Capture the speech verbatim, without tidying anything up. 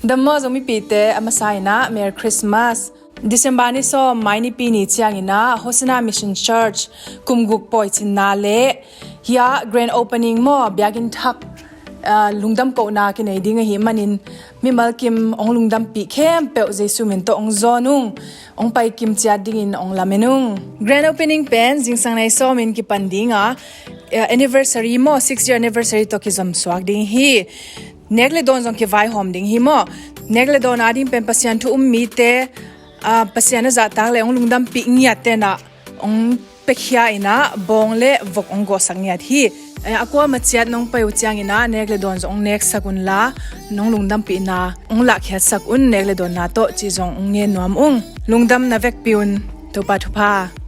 Dammaw Zomipite, a masa in ah Merry Christmas. December ni sawm, Mai nipi ni ciangin ah Hosanna Mission Church kum guk pawi cinna le hia grand opening maw, biakinn thak, ah, lungdam kohna kinei ding ahih manin mimal kim hong lungdampih khempeuh Jesu min tawh hong zawn ung. Hong pai kim ciat dingin hong lamen ung. Grand opening pen zingsang nai sawmin kipan ding a, eh, anniversary maw, six year anniversary tawh kizom suak ding hi. Nek le dawn zong kivaihawm ding hi maw. Nek le dawn a ding pen Pasian thu um mite, ah, Pasian a zahtak le hong lungdampih ngiat tenah hong pekhia in ah bawng le vok hong gawhsak ngiat hi. Eh, a kuama ciat nong pai uh ciangin ah nek le dawn zong hong neksak unla, nong lungdampihna hong lahkhiatsak un, nek le dawnna tawh ci zong hong ngen nuam ung. Lungdam na vekpi un, Topa thupha.